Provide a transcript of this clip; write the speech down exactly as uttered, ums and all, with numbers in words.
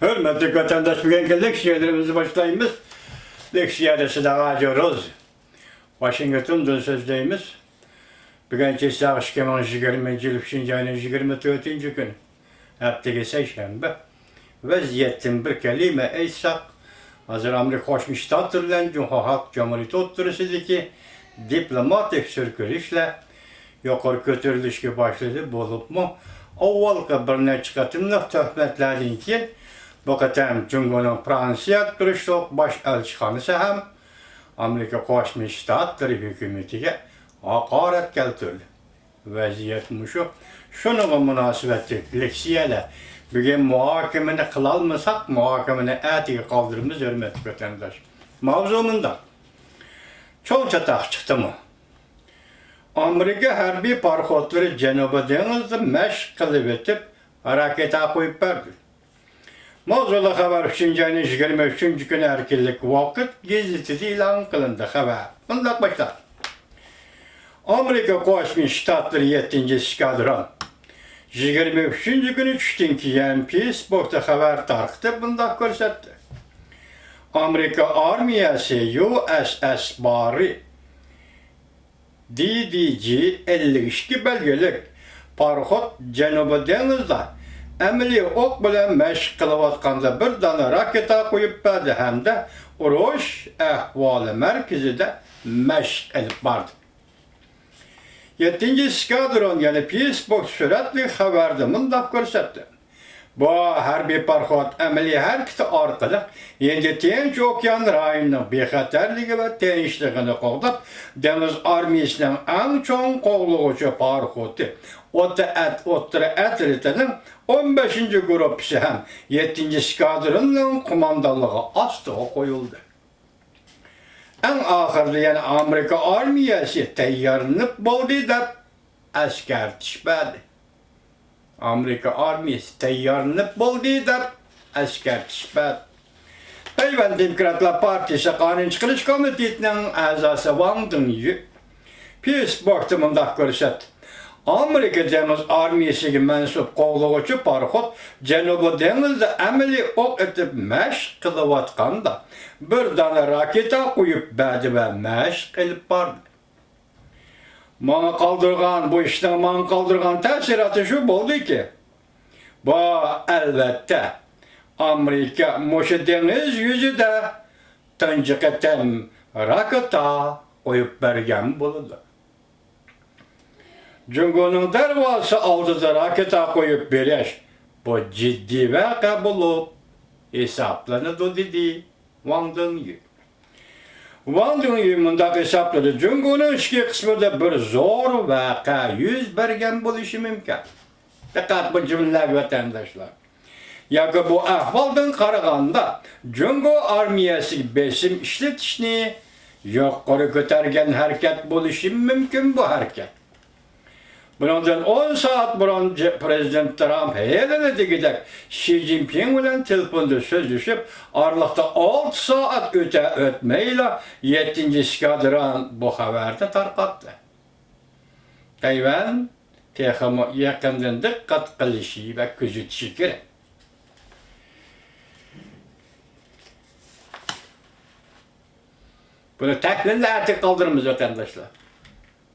ھۆرمەتلىك ۋەتەنداش، بۈگۈنكى لېكسىيەلىرىمىزنى باشلايمىز. لېكسىيەدە سىداغا جوروز. ۋاشىنگتوندىن سۆزلەيمىز. بۈگۈن چېسلاق ئىككى مىڭ يىگىرمىنچى يىل ئۈچىنچى ئاينىڭ يىگىرمە تۆتىنچى كۈنى، ھەپتىگە سەيشەنبە. ۋەزىيەتتىن بىر كەلىمە ئېيتساق، ھازىر ئامېرىكا قوشما شتاتلىرى بىلەن جۇڭخۇا خەلق جۇمھۇرىيىتى ئوتتۇرىسىدىكى دىپلوماتىك سۈركىلىشلەر يۇقىرى كۆتۈرۈلۈشكە باشلىدى، بولۇپمۇ ئاۋۋالقى بىر نەچچە قېتىملىق تۆھمەتلەردىن كېيىن بۇ قېتىم جۇڭگونىڭ فرانسىيەدە تۇرۇشلۇق باش ئەلچىخانىسى ھەم ئامېرىكا قوشما شتاتلىرى ھۆكۈمىتىگە ھاقارەت كەلتۈردى. ۋەزىيەت مۇشۇ. شۇنىڭغا مۇناسىۋەتلىك لېكسىيەلەر. بۈگۈن مۇھاكىمىنى قىلالمىساق، مۇھاكىمىنى ئەتىگە قالدۇرىمىز، ھۆرمەتلىك ۋەتەنداش. ماۋزۇ مۇنداق. چوڭ چاتاق چىقتىمۇ؟ ئامېرىكا ھەربىي پاراخوتلىرى جەنۇبىي دېڭىزدا مەشىق قىلىۋېتىپ، راكېتا قويۇپ بەردى. ماۋزۇلۇق خەۋەر ئۈچىنچى ئاينىڭ يىگىرمە ئۈچىنچى كۈنى ئەركىنلىك ۋاقىت گېزىتىدە ئېلان قىلىندى. خەۋەر مۇنداق باشلانغان. ئامېرىكا قوشما شتاتلىرى يەتتىنچى ئېسكادرون يىگىرمە ئۈچىنچى كۈنى چۈشتىن كېيىن فېيسبۇكتا خەۋەر تارقىتىپ مۇنداق كۆرسەتتى. ئامېرىكا ئارمىيەسى يۇ ئېس ئېس باررى دى دى جى ئەللىك ئىككى بەلگىلىك پاراخوت جەنۇبىي دېڭىزدا ئەمەلىي ئوق بىلەن مەشىق قىلىۋاتقاندا بىر دانە راكېتا قويۇپ بەردى ھەمدە ئۇرۇش ئەھۋالى مەركىزىدە مەشىق ئېلىپ باردى. يەتتىنچى ئېسكادرون يەنە فېيسبۇك سۈرەتلىك خەۋەردە مۇنداق كۆرسەتتى. بۇ ھەربىي پاراخوت ئەمەلىي ھەرىكىتى ئارقىلىق ھىندى تىنچ ئوكيان رايونىنىڭ بىخەتەرلىكى ۋە تىنچلىقىنى قوغداپ، دېڭىز ئارمىيىسىنىڭ ئەڭ چوڭ قوغلىغۇچى پاراخوتى ئوتتۇرا ئەت-، ئوتتۇرا ئەترىتىنىڭ ئون بەشىنچى گۇرۇپپىسى ھەم يەتتىنچى ئېسكادروننىڭ قوماندانلىقى ئاستىغا قويۇلدى. ئەڭ ئاخىرىدا يەنە ئامېرىكا ئارمىيەسى تەييارلىنىپ بولدى دەپ ئەسكەرتىش بەردى. ئامېرىكا ئارمىيەسى تەييارلىنىپ بولدى دەپ ئەسكەرتىش بەردى. تەيۋەن دېموكراتلار پارتىيىسى قانۇن چىقىرىش كومىتېتىنىڭ ئەزاسى ۋاڭ دېڭيۈ فېيسبۇكتا مۇنداق كۆرسەتتى. ئامېرىكا دېڭىز ئارمىيەسىگە مەنسۇپ قوغلىغۇچى پاراخوت جەنۇبىي دېڭىزدا ئەمەلىي ئوق ئېتىپ مەشىق قىلىۋاتقاندا، بىر دانە راكېتا قويۇپ بەردى ۋە مەشىق ئېلىپ باردى. ماڭا قالدۇرغان، بۇ ئىشنىڭ ماڭا قالدۇرغان تەسىراتى شۇ بولدىكى، بۇ، ئەلۋەتتە، ئامېرىكا مۇشۇ دېڭىز يۈزىدە تۇنجى قېتىم راكېتا قويۇپ بەرگەن بولىدۇ. جۇڭگونىڭ دەرۋازىسى ئالدىدا راكېتا قويۇپ بېرىش، بۇ جىددىي ۋەقە بولۇپ ھېسابلىنىدۇ، دېدى ۋاڭ دېڭيۈ. ۋاڭ دېڭيۈ مۇنداق ھېسابلىدى، جۇڭگونىڭ ئىچكى قىسمىدا بىر زور ۋەقە يۈز بەرگەن بولۇشى مۇمكىن. دىققەت بۇ جۈملىلەرگە، ۋەتەنداشلار. ياكى بۇ ئەھۋالدىن قارىغاندا، جۇڭگو ئارمىيەسىگە بېسىم ئىشلىتىشنى يۇقىرى كۆتەرگەن ھەرىكەت بولۇشى مۇمكىن بۇ ھەرىكەت. بۇنىڭدىن ئون سائەت بۇرۇن ج-، پىرېزىدېنت ترامپ ھېلىلا دېگۈدەك شى جىنپىڭ بىلەن تېلېفوندا سۆزلىشىپ، ئارىلىقتا ئالتە سائەت ئۆتە-، ئۆتمەيلا يەتتىنچى ئېسكادرون بۇ خەۋەرنى تارقاتتى. تەيۋەن تېخىمۇ يېقىندىن دىققەت قىلىشى ۋە كۆزىتىشى كېرەك. بۇنى تەھلىلنى ئەتىگە قالدۇرىمىز، ۋەتەنداشلار.